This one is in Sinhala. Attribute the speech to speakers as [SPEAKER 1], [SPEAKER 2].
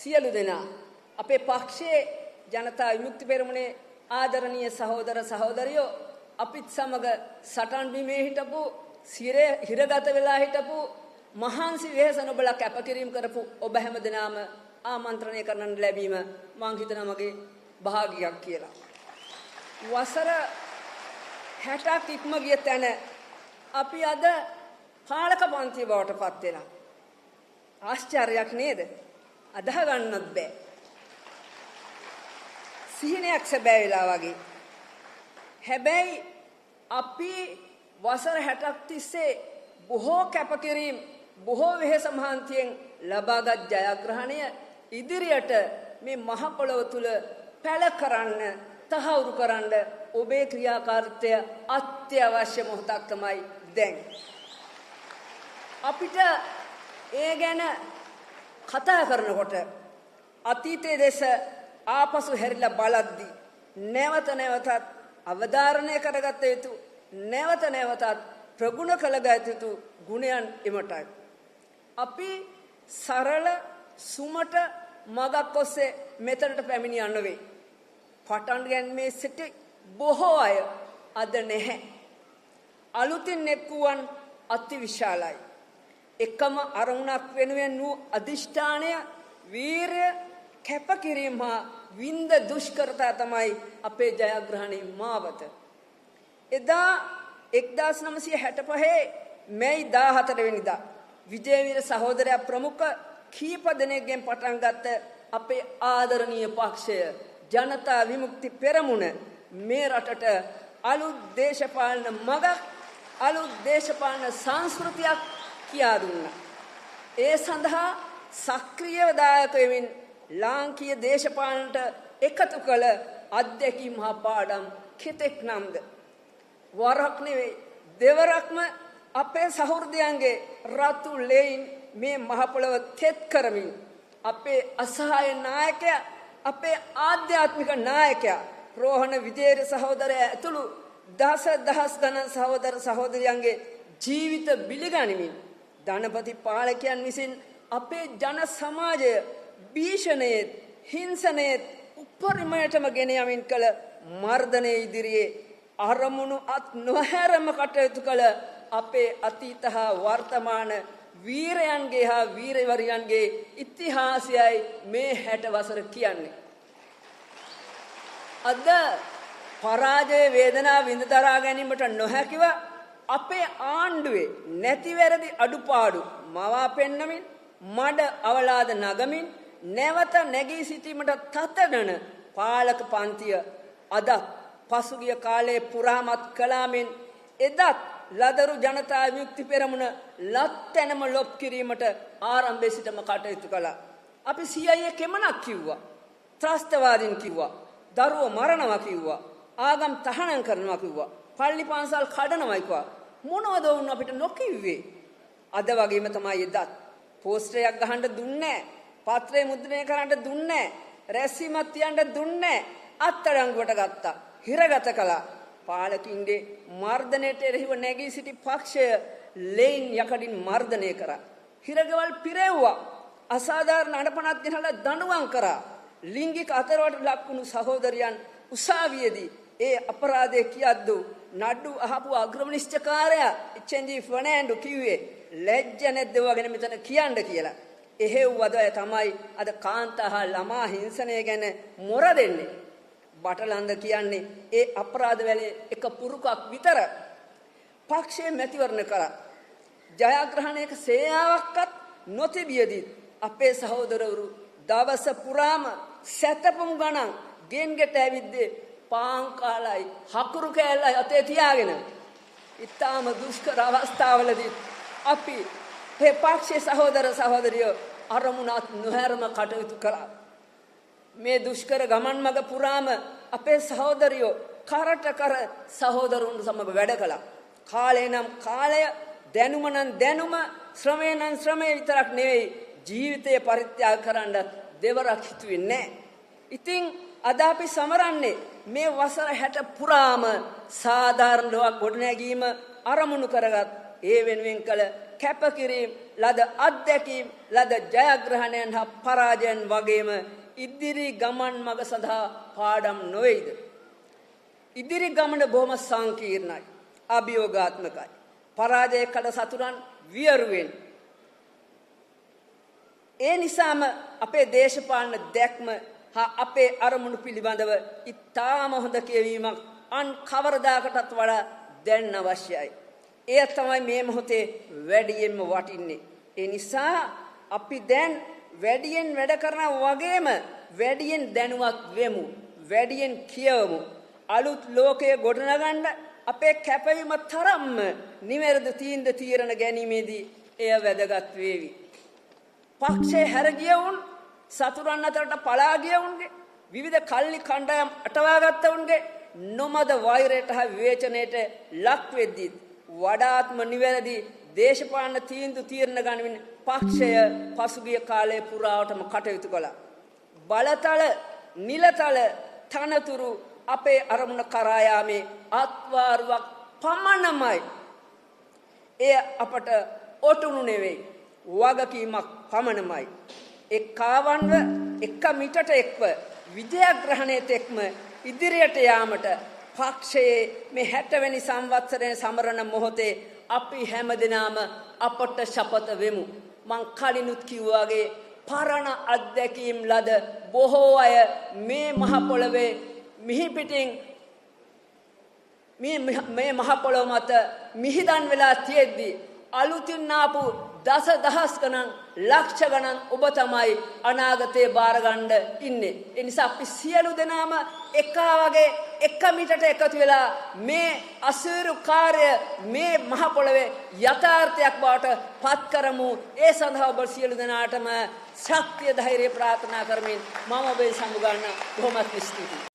[SPEAKER 1] සියලු දෙනා අපේ පක්ෂයේ ජනතා විමුක්ති පෙරමුණේ ආදරණීය සහෝදර සහෝදරියෝ අපිත් සමග සටන් බිමේ හිටපු හිරගත වෙලා හිටපු මහන්සි වෙහස නොබලා කැපකිරීම කරපු ඔබ හැම දෙනාම ආමන්ත්‍රණය කරන්න ලැබීම මං හිතනවා මගේ භාග්‍යයක් කියලා. වසර 60ක් ඉක්ම ගිය තැන අපි අද පාලක පන්තිය බවට පත් වෙලා. ආශ්චර්යයක් නේද? අදහ ගන්නත් බෑ. සිහිනයක් සැබෑ වෙලා වගේ. හැබැයි අපි වසර 60ක් තිස්සේ බොහෝ කැපකිරීම බොහෝ වෙහෙස මහන්සියෙන් ලබාගත් ජයග්‍රහණය ඉදිරියට මේ මහ පොළොව තුල පැල කරන්න තහවුරු කරන්න ඔබේ ක්‍රියාකාරීත්වය අත්‍යවශ්‍ය මොහොතක් තමයි දැන්. අපිට ඒ ගැන කතා කරනකොට අතීතයේ දෙස ආපසු හැරිලා බලද්දී නැවත නැවතත් අවධාරණය කරගත යුතු නැවත නැවතත් ප්‍රගුණ කළගත යුතු ගුණයන් එමටයි. අපි සරල සුමට මගක් ඔස්සේ මෙතනට පැමිණියා නොවේ. පටන් ගැනීමේ සිට බොහෝ අය අද නැහැ. අලුතින් එක්වුවන් අතිවිශාලයි. එකම අරමුණක් වෙනුවෙන් වූ අදිෂ්ඨානය, වීරය, කැපකිරීම හා වින්ද දුෂ්කරතා තමයි අපේ ජයග්‍රහණයේ මාවත. එදා 1965 මැයි 14 වෙනිදා විජේවීර සහෝදරයා ප්‍රමුඛ කීප දෙනෙක්ගෙන් පටන් ගත්ත අපේ ආදරණීය පක්ෂය ජනතා විමුක්ති පෙරමුණ මේ රටට අලුත් දේශපාලන මගක්, අලුත් දේශපාලන සංස්කෘතියක් කියා දුන්නා. ඒ සඳහා සක්‍රියව දායක වෙමින් ලාංකීය දේශපාලනට එකතු කළ අත්දැකීම් හා පාඩම් කෙතෙක් නම්ද? වරක් නෙවෙයි දෙවරක්ම අපේ සහෘදයන්ගේ රතු ලෙයින් මේ මහ පොළව තෙත් කරමින් අපේ අසහාය නායකයා, අපේ ආධ්‍යාත්මික නායකයා රෝහණ විජේර සහෝදරයා ඇතුළු දස දහස් ගණන් සහෝදර සහෝදරියන්ගේ ජීවිත බිලිගනිමින් ධනපති පාලකයන් විසින් අපේ ජන සමාජය භීෂණයේ හිංසනයේ උපරිමයටම ගෙන යමින් කළ මර්ධනයේ ඉදිරියේ අරමුණු අත් නොහැරම කටයුතු කළ අපේ අතීත හා වර්තමාන වීරයන්ගේ හා වීරවරියන්ගේ ඉතිහාසයයි මේ 60 වසර කියන්නේ. අද පරාජය වේදනා විඳ දරා ගැනීමට නොහැකිව අපේ ආණ්ඩුවේ නැති වැරදි අඩුපාඩු මවා පෙන්නමින් මඩ අවලාද නගමින් නැවත නැගී සිටීමට තතනන පාලක පන්තිය අද පසුගිය කාලයේ පුරාමත් කළාමෙන් එදත් ලදරු ජනතා විමුක්ති පෙරමුණ ලත්තැනම ලොප් කිරීමට ආරම්භයේ සිටම කටයුතු කළා. අපි CIA කෙමනක් කිව්වා, ත්‍රස්තවාදීන් කිව්වා, දරුවෝ මරනවා කිව්වා, ආගම් තහනම් කරනවා කිව්වා, පල්ලි පන්සල් කඩනවා කිව්වා. මොනවද වුන් අපිට නොකිව්වේ? අද වගේම තමයි එදත්. පෝස්ටරයක් ගහන්න දුන්නේ නැහැ, පත්‍රය මුද්‍රණය කරන්න දුන්නේ නැහැ, රැස්වීමක් තියන්න දුන්නේ නැහැ. අත්අඩංගුවට ගත්තා, හිරගත කළා. පාලකින්ගේ මර්ධනයට එරෙහිව නැගී සිටි පක්ෂය ලෙයින් යකඩින් මර්ධනය කරා. හිරගෙවල් පිරෙව්වා. අසාධාරණ අඩපණක් ගෙනහලා දඬුවම් කරා. ලිංගික අතරවට ලක්වුණු සහෝදරියන් උසාවියේදී ඒ අපරාධය කියද්දු නඩු අහපු අග්‍රමිනිස්ටර්කාරයා එච්.එන්.ජී. ෆර්නෑන්ඩෝ කිව්වේ ලැජ්ජ නැද්ද ඔයා ගැන මෙතන කියන්න කියලා. එහෙව් වදය තමයි අද කාන්තා හා ළමා හිංසනය ගැන මොර දෙන්නේ. බටලන්ද කියන්නේ ඒ අපරාධ වැලේ එක පුරුකක් විතර. පක්ෂයේ මැතිවරණ කළා. ජයග්‍රහණයක සේයාවක්වත් නොතිබියදී අපේ සහෝදරවරු දවස පුරාම සැතපුම් ගණන් ගෙන්ගෙට ඇවිද්දේ පාන් කාලයි හකුරු කෑල්ලයි අතේ තියාගෙන. ඉතාම දුෂ්කර අවස්ථාවලදී අපි මේ පක්ෂයේ සහෝදර සහෝදරියෝ අරමුණත් නොහැරම කටයුතු කළා. මේ දුෂ්කර ගමන් මඟ පුරාම අපේ සහෝදරියෝ කරට කර සහෝදරුන් සමග වැඩ කළා. කාලේ නම් කාලය, දැනුම නම් දැනුම, ශ්‍රමය නම් ශ්‍රමය විතරක් නෙවෙයි ජීවිතය පරිත්‍යාග කරන්න දෙවරක් හිතුවේ නෑ. ඉතින් අද අපි සමරන්නේ මේ වසර 60 පුරාම සාධාරණ ලොවක් ගොඩනැගීම අරමුණු කරගත් ඒ වෙනුවෙන් කළ කැපකිරීම්, ලද අත්දැකීම්, ලද ජයග්‍රහණයන් හා පරාජයන් වගේම ඉදිරි ගමන් මඟ සඳහා පාඩම් නොවේද? ඉදිරි ගමන බොහොම සංකීර්ණයි, අභියෝගාත්මකයි. පරාජය කළ සතුරන් වියරුවෙන්. ඒ නිසාම අපේ දේශපාලන දැක්ම හා අපේ අරමුණු පිළිබඳව ඉතාම හොඳ කියවීමක් අන් කවරදාකටත් වඩා දැන් අවශ්‍යයි. එය තමයි මේ මොහොතේ වැඩියෙන්ම වටින්නේ. ඒ නිසා අපි දැන් වැඩියෙන් වැඩ කරන වගේම වැඩියෙන් දැනුවත් වෙමු, වැඩියෙන් කියවමු. අලුත් ලෝකය ගොඩනගන්න අපේ කැපවීම තරම්ම නිවැරදි තීන්දුව තීරණ ගැනීමේදී එය වැදගත් වේවි. පක්ෂයේ හැර ගිය උන්, සතුරන් අතරට පලා ගිය උන්ගේ, විවිධ කල්ලි කණ්ඩායම් අටවාගත්ත උන්ගේ නොමද වෛරයට හා විවේචනයට ලක් වෙද්දී වඩාත්ම නිවැරදි දේශපාලන තීන්දුව තීරණ ගනිමින් පක්ෂය පසුගිය කාලය පුරාවටම කටයුතු කළා. බලතල, නිලතල, තනතුරු අපේ අරමුණ කරා යාමේ අත්වාරුවක් පමණමයි. එය අපට ඔටුනු නෙවෙයි, වගකීමක් පමණමයි. එක්කාවන්ව එක මිටට එක්ව විජයග්‍රහණය තෙක්ම ඉදිරියට යාමට පක්ෂයේ මේ 60 වෙනි සංවත්සරයේ සමරන මොහොතේ අපි හැමදෙනාම අපට ශපත වෙමු. මං කලිනුත් කිව්වා වගේ පරණ අත්දැකීම් ලද බොහෝ අය මේ මහ පොළවේ මිහි පිටින් මේ මහ පොළොව මත මිහිදන් වෙලා තියෙද්දි අලුතින් ආපු දස දහස් ගණන් ලක්ෂ ගණන් ඔබ තමයි අනාගතේ බාර ගන්න ඉන්නේ. ඒ නිසා අපි සියලු දෙනාම එකා වගේ එක මිටට එකතු වෙලා මේ අසීරු කාර්ය මේ මහ පොළවේ යථාර්ථයක් බවට පත් කරමු. ඒ සඳහා ඔබ සියලු දෙනාටම ශක්තිය ධෛර්යය ප්‍රාර්ථනා කරමින් මම ඔබෙන් සමුගන්න. බොහොමත් ස්තුතියි.